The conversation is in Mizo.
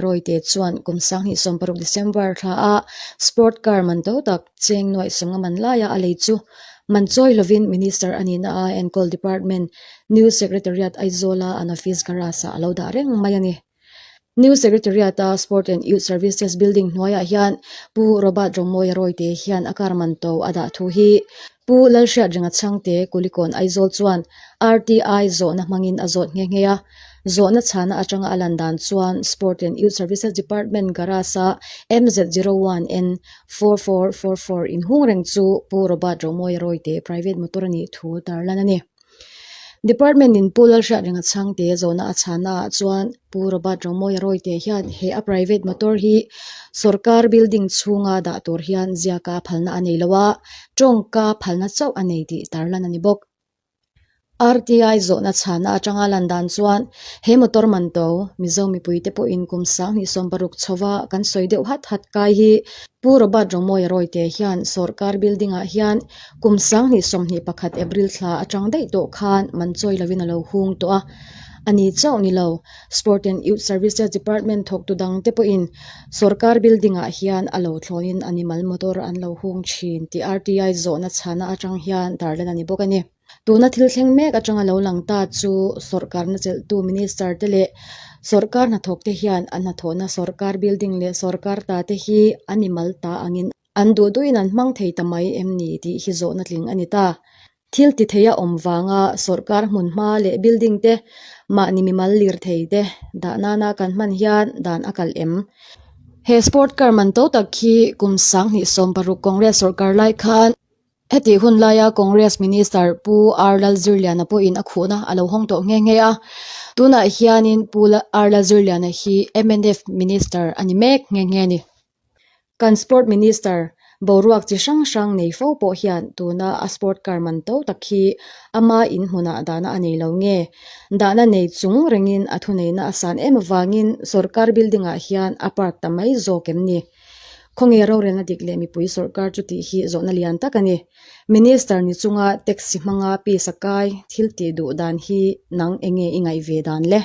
Royte chuan kum 2016 December thla a sport car man to tak cheng nuaih sawmnga man laia a lei chu man chawi lovin Minister a nihna a enkawl department New Secretariat Aizawl-a an office garage-ah a lo dah reng mai a ni. New Secretariat-a Sport and Youth Services building hnuaiah hian Pu Robert Romawia Rawite hian a car man to a dah thu hi Pu Lalhriatrenga Chhangte Kulikawn Aizawl chuan RTI zawhna hmangin a zawt nghe nghe a. Zawhna chhana atanga a lan dan chuan Sport and Youth Services Department garage-a MZ01N 4444 inhung reng chu Pu Robert Romawia Rawite private motor a nih thu tarlan a ni. Department in Pu Lalhriatrenga Chhangte zawhna a chhana ah chuan Pu Robert Romawia Rawite hian he a private motor hi sorkar building chhunga dah tur hian ziaka phalna a nei lo a, tawngka phalna chauh a nei tih tarlan a ni bawk. RTI zawhna chhana atanga lan dan chuan he motor man to Mizo mipuite pawhin kum 2016 chhova kan sawi deuh hat hat kai hi Pu Robert Romawia Rawite hian sorkar building ah hian Kum 2021 April thla atang daih tawh khan man chawi lovin a lo hung tawh a, a ni chauh ni lo. Sport and Youth Services Department thawktu dangte pawhin sorkar building ah hian a lo thlawnin animal motor an lo hung thin tih RTI zawhna chhana atang hian tarlan a ni bawk a ni. Tuna thil thleng mek atanga lo lang ta chu sorkarna chelhtu minister te leh sorkar hnathawkte hian an hnathawhna sorkar building leh sorkar ta te hi animal ta angin An duh duhin an hmang thei ta mai em ni tih hi zawhna tling a ni ta. Thil ti thei a awm vanga sawrkar hmun hma leh building te, mahni mimal lirthei te dah nana kan hman hian dan a kalh em? He sport car man to tak khi kum 2016 Congress sawrkar lai khan Hetih hun laia Congress Minister Pu R Lalzirliana pawhin a khuhna a lo hawng tawh nghe nghe a. Tunah hianin Pu R Lalzirliana hi mnf Minister a ni mek nghe nghe a ni. Kan Sport Minister boruak chi hrang hrang nei fo pawh hian tuna a sport car man to tak hi ama in hmunah dahna a nei lo nge? Dahna nei chung rengin a thuneihna a san em avangin sorkar building ah hian a park ta mai zawk em ni? Khawnge rorelna dik leh mipui sorkar chu tih hi zawhna lian tak a ni. Minister ni chunga taxi hmanga piece a kai thil tih duh dan hi nang enge i ngaih ve dan le?